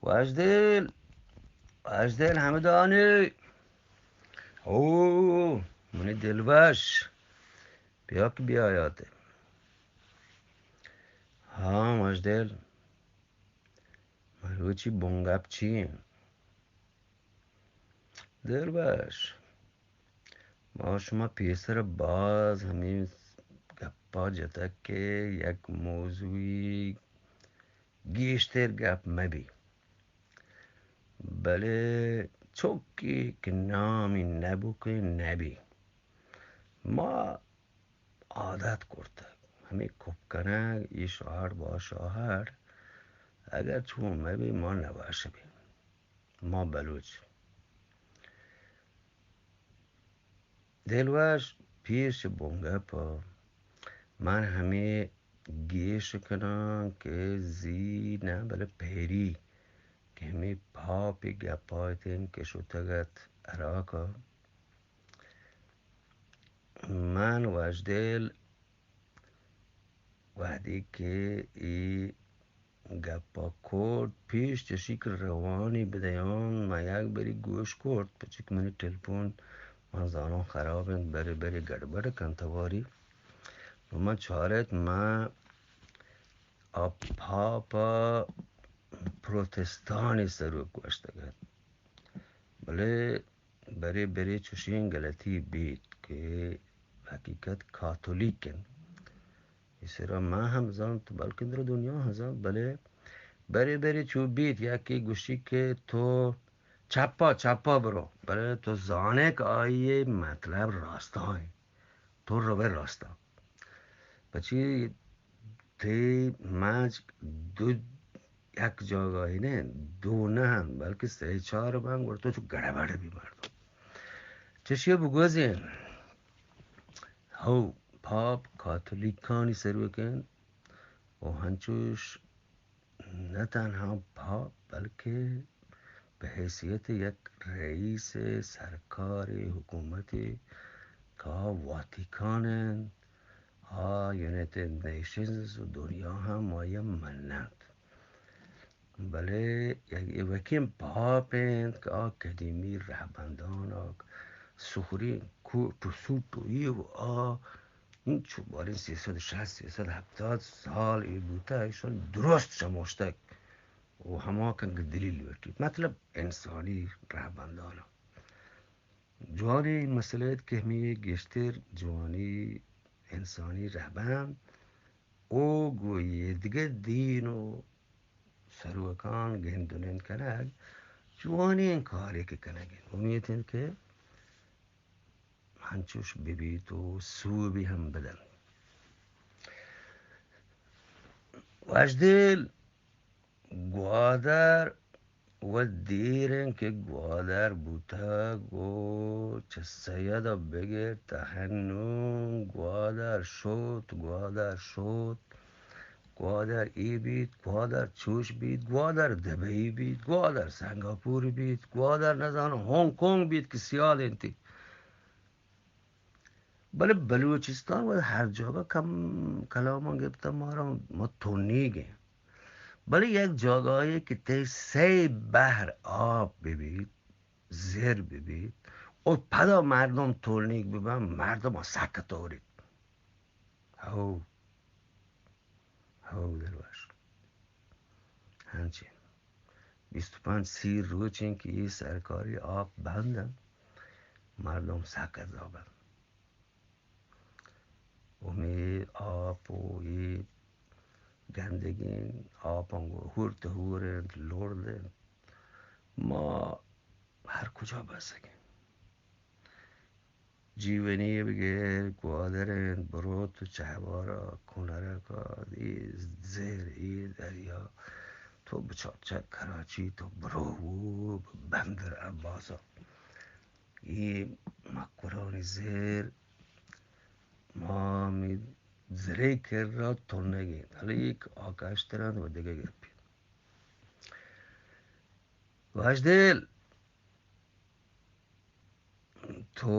وژدل، وژدل ہمدانی۔ او، منی دلوش، بیا کہ بیایات۔ ہاں وژدل، مروچی بنگپ چی انت؟ دلوش، ما شما پیسر باز ہمے گپا جتگ کہ یک موضوعی گیشتر گپ مہ بی، بلے چکی کہ نامی نبو کہ نبی، ما عادت کرتگ ہمے کپ کنگ، اے شوہر با شوہر، اگر چون مہ بی ما نباش بی، ما بلوچ۔ دلوش، پیش بنگپ ءَ من ہمے گیش کناں کہ زی نہ بلے پیری کہ ہمے پاپی گپایت انت کہ شتگ ات عراق ءَ۔ من وژدل وہدے کہ اے گپ ءَ کرت، پیش چشی کہ روانی بدیان، من یک بری گوش کرت، پچک منی ٹیلیفون، من زاناں خراب انت، برے برے گڑبڑ کنت ہواری۔ نو من چارت، من آ پاپ ءَ پروتستانی سروک گوشتگ ات، بلے برے برے چشیں گلتی بیت کہ حقیقت کاتولیک انت۔ ایشرا من ہم زانت، بلکن در دنیا ہم زانت، بلے برے برے چو بیت، یکے گوشی کہ تو چپا، چپا برو، بلے تو زانے کہ آئی مطلب راستا انت، تو روے راستا۔ پچی تئی مچ دو یک جاگاہی نہ انت، دو نہ انت، بلکہ سئے چار بنت، گڑا تو چو گڑبڑ بی مردم۔ چشی بگوزین، ہو، پاپ کاتولیکانی سروک انت و ہنچوش نہ تنہا پاپ، بلکہ بہ حیثیت یک رئیس سرکار حکومت کہ آ واتیکان انت، آ یونائیٹڈ نیشنز و دنیا ہم آئی ءَ مننت۔ بلے یک ایوکیں پاپ انت کہ آ قدیمی رہبندان ءَ سخریں کوٹ و سوٹ و اے و آ انچو باریں سیصد شست، سیصد ہپتاد سال اے بوتہ، ایشان درست شموشتگ و ہما کنگ دلیل لوٹیت، مطلب انسانی رہبندان ءَ۔ جوانیں مسئلہ ات کہ ہمے گیشتر جوانیں انسانی رہبند او گوں اے دگہ دین و سروکان گند و نند کنگ جوانیں کارے کہ کنگ انت۔ امیت انت کہ ہنچوش ببیت و سوبی ہم بدنت۔ وژدل گوادر و دیر انت کہ گوادر بوتگ و چہ سید ءَ بگر تا ہنوں گوادر شوت، گوادر شوت، گوادر اے بیت، گوادر چوش بیت، گوادر دبئی بیت، گوادر سنگاپور بیت، گوادر نزاناں ہانگ کانگ بیت کہ سیاد انت۔ بلے بلوچستان و ہر جاگہ کم کلاماں گپتہ مارا، ما تنیگ ایں۔ بلے یک جاگاہے کہ تئی سئے بہر آپ ببیت، زر ببیت، و پدا مردم تنیگ ببن، مردم سک توریت۔ ہو۔ ہو دلوش۔ ہنچین۔ بیست و پنچ سی روچ انت کہ اے سرکاری آپ بند انت، مردم سک عذاب انت۔ و ہمے آپ و اے گندگیں آپاں گوں ہورت ہور انت، لرد انت۔ ما ہر کجا بزگ ایں۔ جیونی بگر گوادر انت، برو تو چہبارا، کنرکا، اے زہر، اے دریا، تو بچار چہ کراچی تو برو بندر عباسا۔ اے مکرانی زہر، ما ہمے زرے کرا تنگ انت، بلے یک آکاشتر انت و دگہ گپے۔ واجدل، تو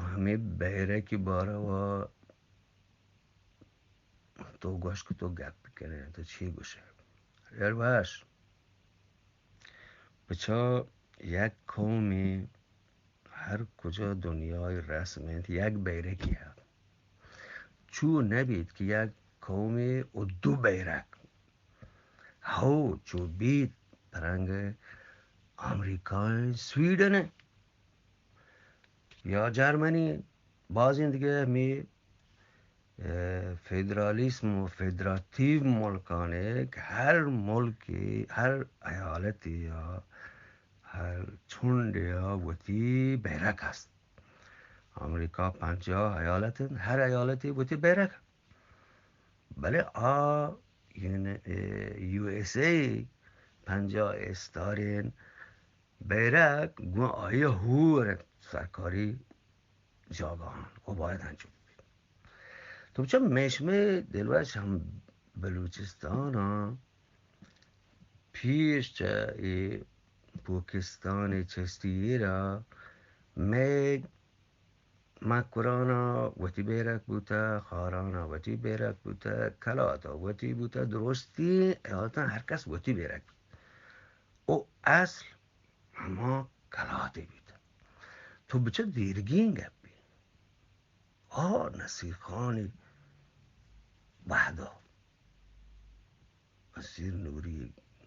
ہمے بیرک ءِ باروا تو گوش کہ تو گپ کنے، تو چی گوشے؟ یار باش، پچا یک قومے ہر کجا دنیای رسم انت، یک بیرکی ہست۔ چو نبیت کہ یک قومے و دو بیرک، ہو چو بیت پرنگ امریکا انت، سویڈن انت یا جرمنی انت، بازیں دگہ ہمے، اه، فدرالیسم و فدراتیو ملکانے کہ ہر ملکے، ہر ایالتے یا ہر چنڈے یا وتی بیرک است۔ امریکا پنجاہ ایالت انت، ہر ایالتے وتی بیرک۔ بلے آ، یعنی، اه، یو ایس اے پنجاہ استارین بیرک گوں آئی ہور انت سرکاری جاگہاں و باید انچو ببیت۔ تو چہ مئے شمئے دلوش ہم بلوچستان ءَ پیش چہ اے پوکستان ءِ چستی ایر ءَ مئے مکران ءَ وتی بیرک بوتہ، خاران ءَ وتی بیرک بوتہ، کلات ءَ وتی بوتہ، درستیں ایالتاں ہر کس وتی بیرک بوت۔ او اصل ہما کلاتے بیتہ۔ تو بچہ دیرگیں گپے۔ آ نصیر خانی وہدا نصیر نوری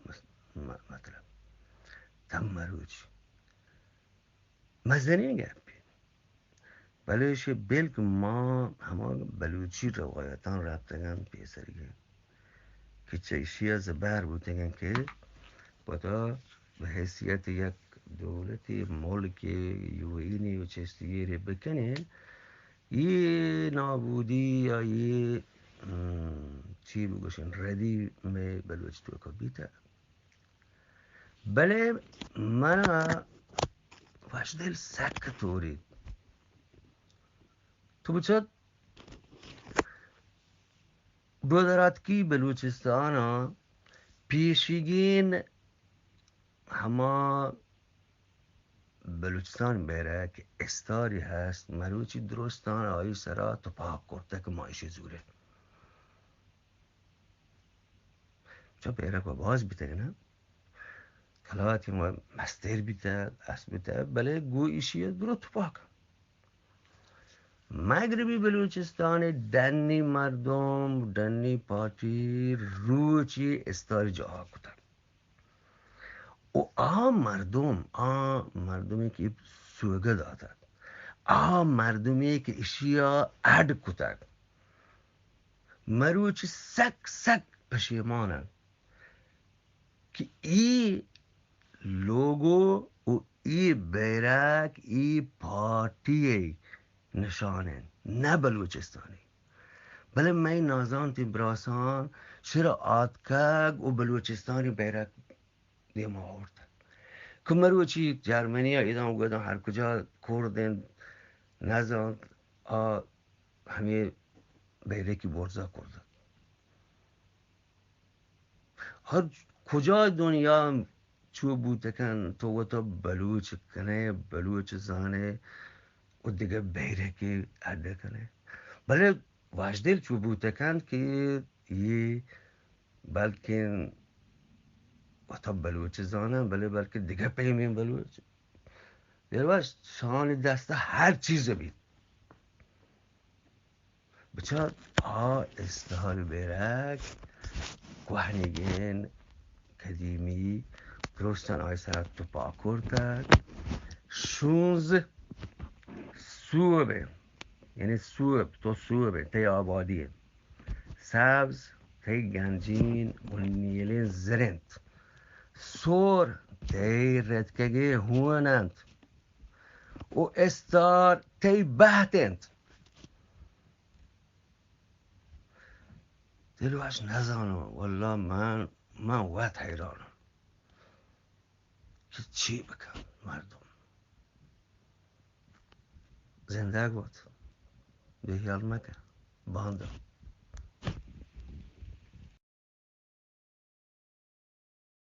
مس-، م-، مطلب تاں مروچی مزنیں گپے۔ بلے ایشی بلک ما ہما بلوچی روایتاں رپتگاں پیسریگیں کہ چہ ایشی ءَ زبہر بوتگیں کہ پدا بہ حیثیت یک دولتے، ملکے، یو این ءِ و چشتی ایرے بکنیں، اے نابودی یا اے، ام، چی بگوشن، ردی مئے بلوچ توکا بیتگ۔ بلے من وشدل سک توری۔ تو بچت بودراتکی بلوچستان ءَ پیشیگین ہما بلوچستان بیرک کہ استاری ہست، مروچی درستان آئی سرا تپاک کرتہ کہ ما ایشی زوریں۔ چو بیرک و باز بیتگ نا، کلاتی ما مستر بیتگ، اسب بیتگ، بلے گو ایشی درو تپاک۔ مغربی بلوچستان ڈنی مردم، ڈنی پارٹی روچی استاری جاہ کتگ۔ و آ مردم، آ مردمی کہ سوگہ داتگ، آ مردمی کہ اشیا اڈ کتگ، مروچی سک سک پشیمان انت کہ ای لوگو و ای بیرک ای پارٹی نشان انت، نہ بلوچستانی۔ بلے مئے نازانتیں براسان شرا آتکگ و بلوچستانی بیرک دیما آورتگ۔ کہ مروچی جرمنی ءَ اداں و گداں ہر کجا کرد انت، نزانت، آ ہمے بیرکی برزا کرد انت۔ ہر کجا دنیا چو بوت کنت، تو وتا بلوچ کنئے، بلوچ زانئے و دگہ بیرکے اڈ کنئے۔ بلے وشدل چو بوت کنت کہ اے بلکن وتا بلوچ زاناں، بلے بلکن دگہ پیمیں بلوچ۔ دلوش شانی دست ہر چیز بیت۔ بچار آ استار بیرک کوہنیگین قدیمی درستان آئی سرا تپا کرتگ۔ شونز سوب انت، یعنی سوب، تو سوب انت، تئی آبادی انت۔ سبز تئی گنجین و نیلین زر انت۔ سور تئی رتکگین ہون انت۔ و استار تئی بحت انت۔ دلوش نزاناں، واللہ من، من وت حیراناں کہ چی بکن مردم۔ زندگ بات، بے ہیال مکن، باندا۔